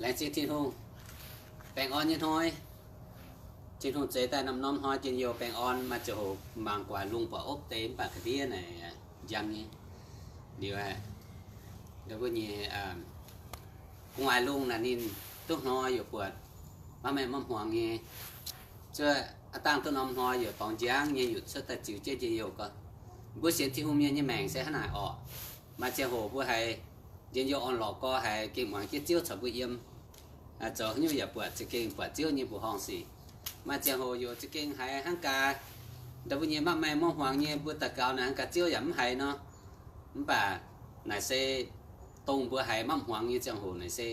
Laengz zingh Tin-Hungh, baengh orn nyei hnoi, Tin-Hungh zeix daaih norm-norm hnoi njien-youh baengh orn, maaih ziangh hoc mangc guaax lungh buatc opv deix mv baac ga'ndiev naaic njang nyei. Liuz, wuov nyei gu'nguaaic lungh naaic ninh duqv hnoi yaac buatc maiv maengh maiv hmuangx nyei. Zuov aav dangh duqv norm hnoi yaac dorngx njang nyei nyutc cuotv daaih ziux jienv njien-youh gorx. Mbuo sienx Tin-Hungh mienh nyei maengc se hnangv naaic orqc. Maaih ziangh hoc mbuo haiz njien-youh orn-lorqc gorx haiz gengh muangx jienv Ziouv caux mbuo yiem, zoux haaix nyungc yaac buatc za'gengh buatc Ziouv nyei mbuoqc horngh sic. Maaih ziangh hoc yaac za'gengh haiz hnangv gaax, ndau mbuo nyei maiv maengh maiv hmuangx nyei, mbuo daux gaux naaic hnangv gaax Ziouv yaac mv haiz nor. Mv baac naaic se dongh mbuo haiz maiv hmuangx nyei ziangh hoc naaic se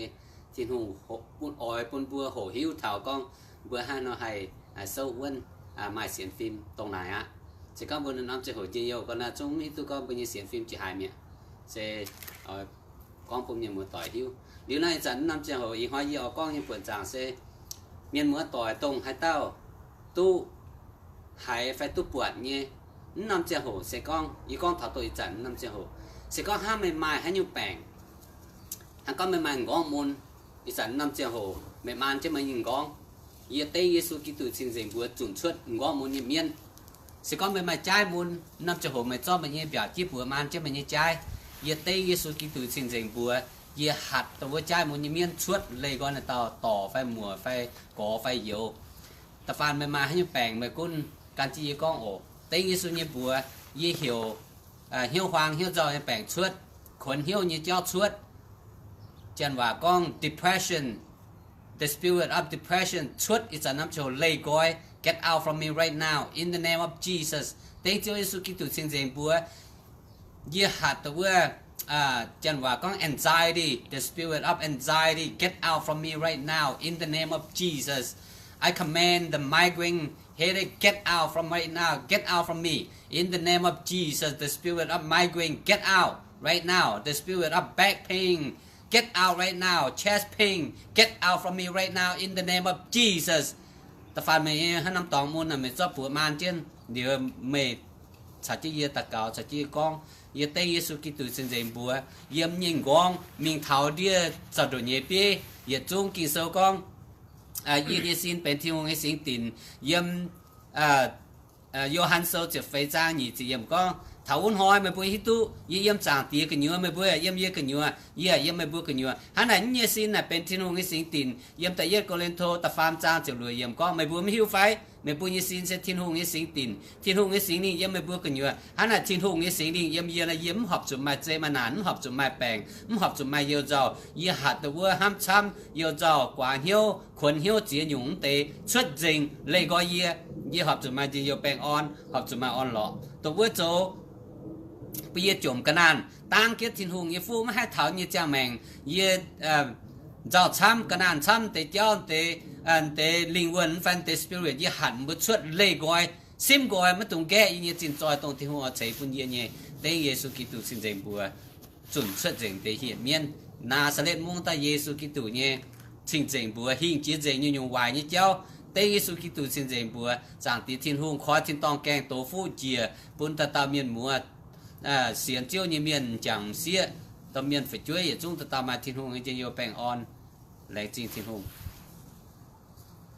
Tin-Hungh bun oix bun mbuo hoqc hiuv taux gorngv mbuo hnangv haaix nor haih souv wuonv, maaih sienx fim dongh naaic aqv. Se gorngv mbuo norm-norm ziangh hoc njien-youh gorx naaic zungv mv hiuv duqv gorngv mbuo nyei sienx fim jiex haaix mi'aqv. Se gorngv bun mienh muoz-doic hiuv. Liuz naaiv ih zanc mv norm ziangh hoc ih hnoi yie oix gorngv nyei buonc zaangc se mienh muoz-doic dongh haaix dauh duqv haiz fai duqv buatc nyei, mv norm ziangh hoc se gorngv, yie gorngv taux dongh ih zanc mv norm ziangh hoc, se gorngv hnangv meih maaih haaix nyungc baengc, hnangv gorngv meih maaih m'nqorngv mun, ih zanc mv norm ziangh hoc meih maan jienv meih nyei m'nqorngv, yie dengv Yesu Giduc cing-nzengc mbuox zunc cuotv m'nqorngv mun nyei mienv. Se gorngv meih maaih jaaiv mun, mv norm ziangh hoc meih zorqv meih nyei mbiaauc jiv buoz maan jienv meih nyei jaaiv, yie dengv Yesu Giduc cing-nzengc mbuox, yie hatc dongh wuov jaaiv mun nyei mienv cuotv leih nqoi naaiv dauh dorc fai muoc fai gorx fai youz. Da'faanh meih maaih haaix nyungc baengc meih gunv gan jienv yie gorngv oc. Dengv Yesu nyei mbuox, yie heuc hnyouv huaang hnyouv nzauh nyei baengc cuotv, kuonx hnyouv nyei jauv cuotv. Janx waac gorngv depression, the spirit of depression cuotv ih zanc norm ziangh hoc leih nqoi. Get out from me right now in the name of Jesus. Dengv Ziouv Yesu Giduc cing-nzengc mbuox, yie hatc dongh wuov, janx waac gorngv anxiety, the spirit of anxiety, get out from me right now in the name of Jesus. I command the migraine headache, get out from right now, get out from me in the name of Jesus. The spirit of migraine, get out right now. The spirit of back pain, get out right now. Chest pain, get out from me right now in the name of Jesus. Da'faanh meih nyei haaix norm dorngx mun naaic meih zorqv buoz maan jienv liuz, meih caux jienv yie daux gaux, caux jienv yie gorngv, yie dengv Yesu Giduc cing-nzengc mbuox, yiem nyei m'nqorngv mingh taux ndiev zaux-ndoqc nyei bieiv. Yietc zungv Ging-Sou gorngv, yie nyei sin benx Tin-Hungh nyei singx dinc. Yiem Yo^han Sou ziepc feix zaang nyic ziepc yiemc gorngv, taux wuov hnoi meih mbuo hiuv duqv yie yiem Zaangc Diex gu'nyuoz, meih mbuo yaac yiem yie gu'nyuoz, yie yaac yiem meih mbuo gu'nyuoz. Hnangv naaic, yie nyei sin naaic benx Tin-Hungh nyei singx dinc. Yiem da'yietv Ko^lin^to da'faam zaang ziepc luoqc yiemc gorngv, meih mbuo mv hiuv fai? Meih mbuo nyei sin se Tin-Hungh nyei singx dinc. Tin-Hungh nyei Singx Lingh yiem meih mbuo gu'nyuoz. Hnangv naaic Tin-Hungh nyei Singx Lingh yiem yie nor, yie mv horpc zuqc maaih zei maaih naanc, mv horpc zuqc maaih baengc, mv horpc zuqc maaih you-nzauh. Yie hatc dongh wuov hnamv camv, you-nzauh, guaax hnyouv, kuonx hnyouv ziex nyungc mv deix cuotv nzengc leih nqoi yie. Yie horpc zuqc maaih njien-youh baengh orn, horpc zuqc maaih orn-lorqc. Dongh wuov zoux bun yie jomc ga'naanh, dangv jienv Tin-Hungh nyei fuqv maiv haih taux nyei ziangh maengc, yie nzauh camv, ga'naanh camv, deix jauv deix, deix lingh wuonh fai deix spirit, yie hatc mbuo cuotv leih nqoi, simv nqoi, maiv dungx nqaeqv yie nyei zinh zoih dongh Tin-Hungh oix ceix bun yie nyei. Dengv Yesu Giduc cing-nzengc mbuox zunc cuotv nzengc deix hieh mienv. Naa^saa^letv Mungv daaih Yesu Giduc nyei cing-nzengc mbuox hingh jiex nzengc nyungc-nyungc waaic nyei jauv. Dengv Yesu Giduc cing-nzengc mbuox, Zaangc Diex Tin-Hungh koi tin-dorngh gaengh doz fuqv njiec bun dauh dauh mienh muoz, sienx Ziouv nyei mienh m'jangc m'sieqv, domh mienh fu'jueiv yietc zungv dauh dauh maaih Tin-Hungh nyei njien-youh baengh orn. Laengz zingh Tin-Hungh.